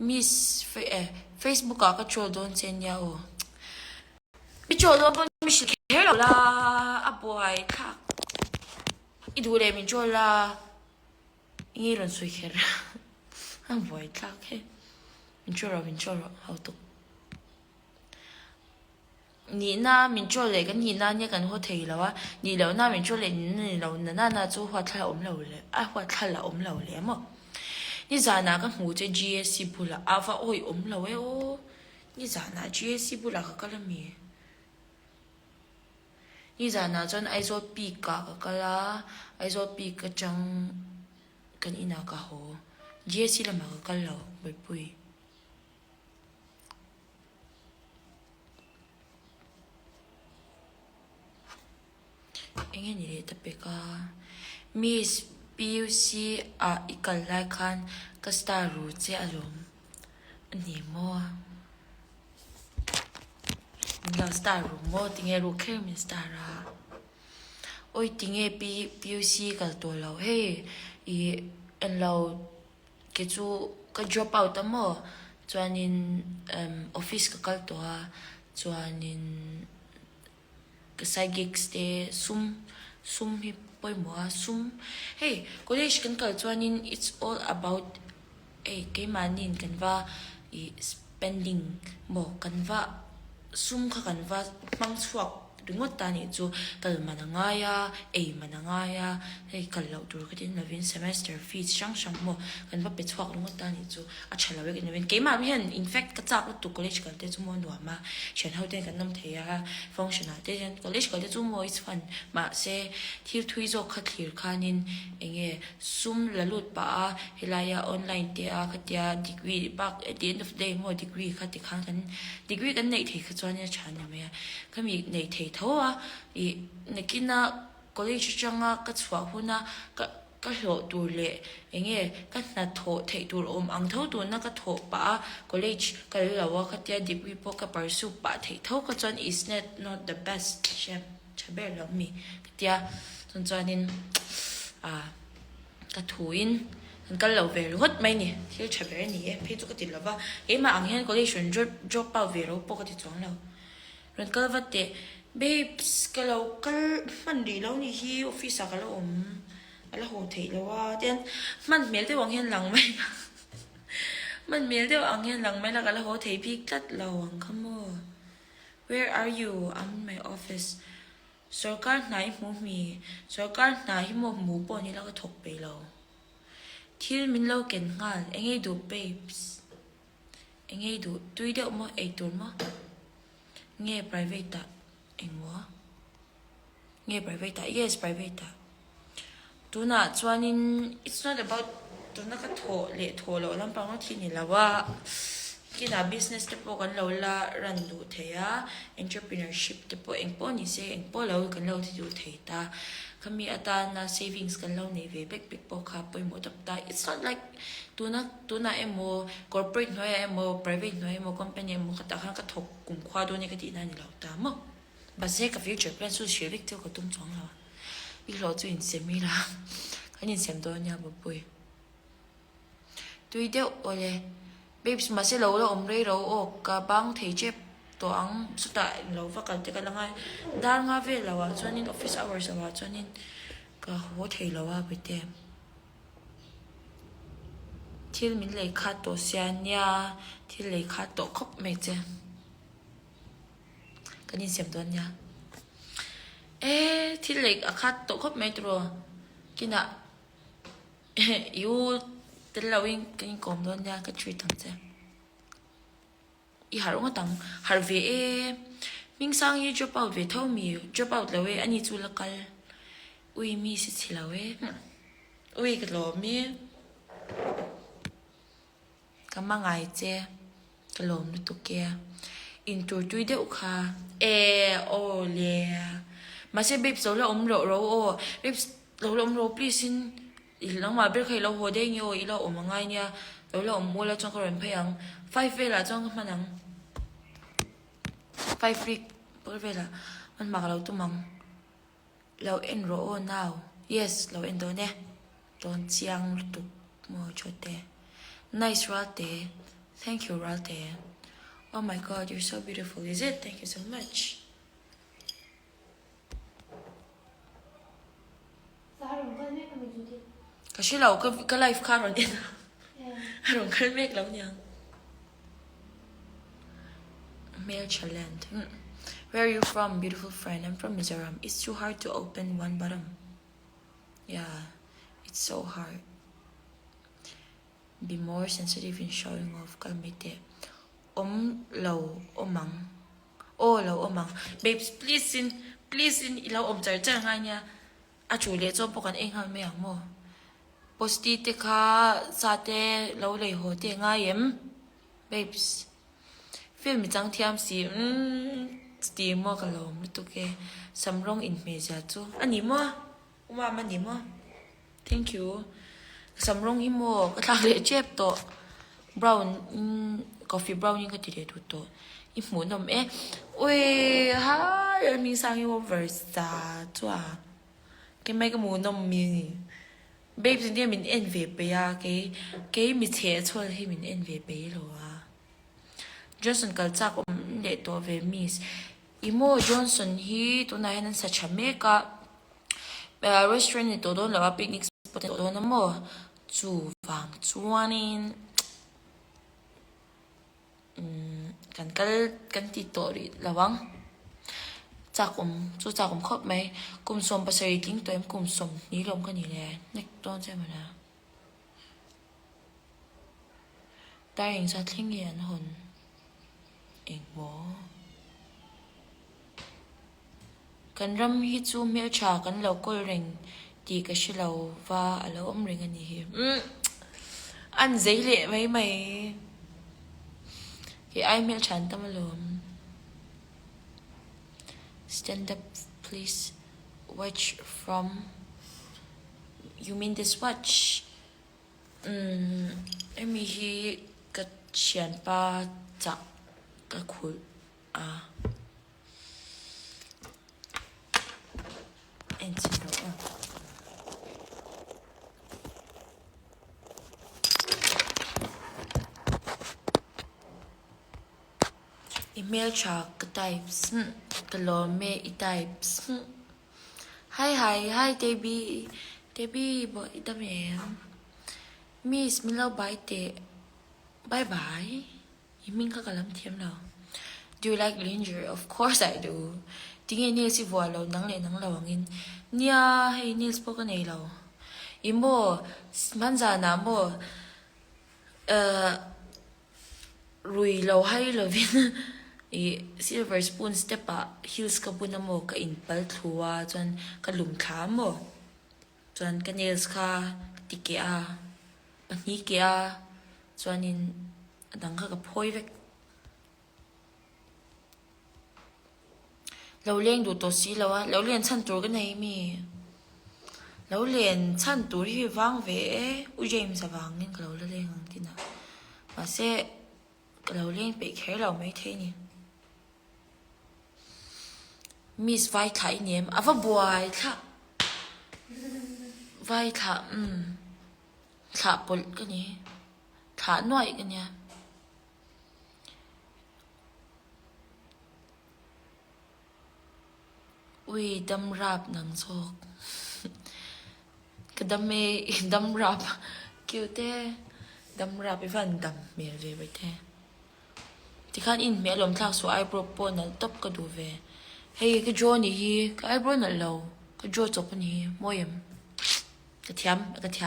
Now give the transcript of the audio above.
Miss Facebook ah ka troll dawn che nia aw. I troll dawn pawn mi hrilh kher lo la a buai thlak. I duh leh min troll la enge i rawn sawi kher a buai thlak he. Min troll rawh min troll rawh hau tuk. Nihna min troll leh kan nihna nia kan haw thei lo a, nih lohna min troll leh nihna ni lo na na chu huatthla awm lo leh a huatthla la awm lo leh maw. Nizanah ka hmu che GSC bulah a va awih awm lo e aw, nizanah GSC bulah ka kal ami? Nizanah chuan Aizawl Peak ah ka kal a, Aizawl Peak atang kan inah ka haw, GSC lamah ka kal lo Bawihpui. Enge ni leh ta pek a? Miss PUC ah i kal lai khan ka star ru che alawm a ni maw? Min lo star ru maw? Tinge ru kher min star a? Awi tinge PUC kal tawh lo hei i enlo. Kei chu ka drop out a maw chuanin umm office ka kal tawh a chuanin ka side gigs te sum sum hi pawimawh a sum hei college kan kal chuanin it's all about hei keimahniin kan va ih spending maw kan va sum kha kan va hmang chhuak. Ringawt ta nih chu kal man a ngai a, ei man a ngai a, hei kal loh tur ka tin lovin semester fees hrang hrang maw kan va pe chhuak ringawt ta nih chu a tha lo e ka ti lovin keimah hian in fact ka chak lutuk college kal te chu maw a nuam a, thian ho ten kan awm thei a, function ah te hian college kal te chu maw it's fun mahse thil thui zawk kha thlir khanin eng nge sum la lut pah a helaia online te a khatia degree bak at the end of the day maw degree kha tikhan kan degree kan neih theih kha chuan a tha a ni mai a. Ka mi nei thei tho a, ih nakina college atanga ka chhuah huna ka ka hlawh tur leh eng nge ka hna thawh theih tur awm ang tho tuna ka thawh pah a, college ka la lo a khatia degree pawh ka pursue pah theih tho kha chuan is net not the best hriat tha ber lo mi ka tia chuan chuanin ah ka thuin kan kal lo ve ringawt mai ni thil tha ber a ni e phei chu ka ti lo va keimah ang hian college rawn drop drop out ve lo pawh ka ti chuang lo. Rawn kal vat teh. Babes, ka lo kal hman rih lo nih hi, office ah ka la awm, a la haw theih lo a, tian hman hmel deuh ang hian lang mai la, hman hmel deuh ang hian lang mai la, ka la haw thei bik tlat lo ang kha maw. Where are you? I'm in my office. Sorkar hna i hmu hmi? Sorkar hna hi maw hmu pawh ni la ka thawk peih lo. Thil min lo ken nghal, eng ei duh babes? Eng ei duh tui deuh maw ei tur maw? Nge private ah eng maw? Nge private ah? Yes private ah. Tunah chuanin it's not about tuna ka thawh leh thawh loh lampang ngawt hi ni lo a, kinah business te pawh kan lo la run duh thei a, entrepreneurship te pawh eng pawh ni se eng pawh lo kan lo ti duh thei ta. Khami atana savings kan lo nei ve bek bek pawh kha pawimawh tawp ta. It's not like Tuna tunah emaw corporate hnuaiah emaw private hnuai emaw company emaw khatah khan ka thawk kum khua dawn e ka tihna a ni lo ta maw. Mahse ka future plan chu hrilh vek chu ka tum chuang lo a, i hlawh chu insem ila kan insem dawn nia Bawpui. Tui deuh awle babes mahse lo la awm rei ro aw ka bang thei tep tawh ang chutah englo va kal te ka la ngai dar nga vel lo ah chuanin office hours lo ah chuanin ka haw thei lo a Bawihte. Thil min lei khat tawh sia nia, thil lei khat tawh khawp mai che. Kan insiam dawn nia. E, thil lei a khat tawh khawp mai tiraw. Kinah i u tel loin kan inkawm dawn nia, ka treat ang che. I harh ngawt ang. Harh ve e. Hmingsang hi drop out ve tho mi? Drop out lo e, ani chu la kal. Ui mi si chhi lo e. Ui ka tlawm i. Ka hmangai che. Ka lawm lutuk e. Intur tui deuh kha. E aw le. Mahse babes lo la awm loh ro aw. Babes lo la awm ro please in. I nangmah ber kha i lo haw daih nge aw, i lo awm angai nia, lo la awm ula chuan ka rawn phei ang, five velah chuan ka hman ang, five rik bawr velah hman hma ka lo tum ang, lo en rawh aw nau, yes lo en dawn e, dawn chiang lutuk maw Chawte, nice Ralte. Thank you Ralte. Oh my god you're so beautiful is it? Thank you so much. Ka hre lo ka ka live kha a rawn en a a rawn kal mek lo niang. Hmeltha land. Where are you from beautiful friend? I'm from Mizoram. It's too hard to open one bottom. Yeah, it's so hard. Be more sensitive in showing off kal mai teh. Awm lo awm ang. Aw lo awm ang. Babes please in please in i lo awm char char ngai nia. A chu leh chaw pawh kan ei nghal mai ang maw. Posti te kha sa te lo lei haw te ngai em? Babes. Film i chang thiam si umm ti maw ka lawm lutuk e. Sam rawng inhmeh zia chu a ni maw? Umam a ni maw? Thank you. Ka sam rawng hi maw ka thlak leh tep tawh. Brown in coffee brown in ka ti leh duh tawh. I hmuhnawm e. Ui ha Lalhmingsang hi over sa chu a. Kemai ka hmuhnawm mi ni. Babes in min en ve peih a kei kei mi chhe chhual hi min en ve peih lo a. Johnson kal chak awm leh tawh ve miss. I maw Johnson hi tunah hian an sa tha mek a. Restaurant ni tawh dawn lo a picnic spot a ni tawh dawn a maw chuvang chuanin umm kan kal kan ti tawh rih lo ang chak awm chu chak awm khawp mai kum 17 tling tawh em kum 20 lawm ka ni le hnek dawn che mawle tar engzat thleng nge an hawn engmaw. Kan ram hi chu hmeltha kan lo kawl reng tih ka hre lo va a lo awm reng a ni hi. Umm an zei leh mai mai. Kei ai hmeltha an tam alawm. Stand up please watch from you mean this watch umm hemi hi ka thianpa chah ka khulh a. En chhin rawh aw. I hmeltha ka types ka lawm e i types Hi hi hi Debbie Debbie bawh i dam em Miss min lo bai teh bye bye. I hming kha ka lam thiam lo. Do you like lingerie? Of course I do. Tinge nails i vuah lo nang leh nang lo angin. Nia, hei nails pawh ka nei lo. I maw, hmanzanah maw eh rui lo hai lovin i silver spoon step ah heels ka bun a maw ka inpal thlu a chuan ka lum thla a maw. Chuan ka nails kha ka ti keh a, pahnih keh a, chuanin a dang kha ka phawi vek. Lo leng duh tawh si lo a, lo len chhan tur ka nei mi? Lo len chhan tur hi vang ve e, U James avangin ka lo la leng ang tin a, mahse ka lo leng peih kher lo maithei a ni. Miss vai thlah i nem a va buai thlah vai thlah umm thlah pawlh ka ni thlah nuaih ka nia. Ui dam rap nang zawk ka dam e i dam rap cute e dam rap i van dam hmel ve baite. Tikhan in hmeh alawm thlak suh eyebrow pawh nalh tawp ka duh ve. Hei ka draw nih hi ka eyebrow nalh lo ka draw chawp a nih hi mawi em? Ka thiam ka thiam.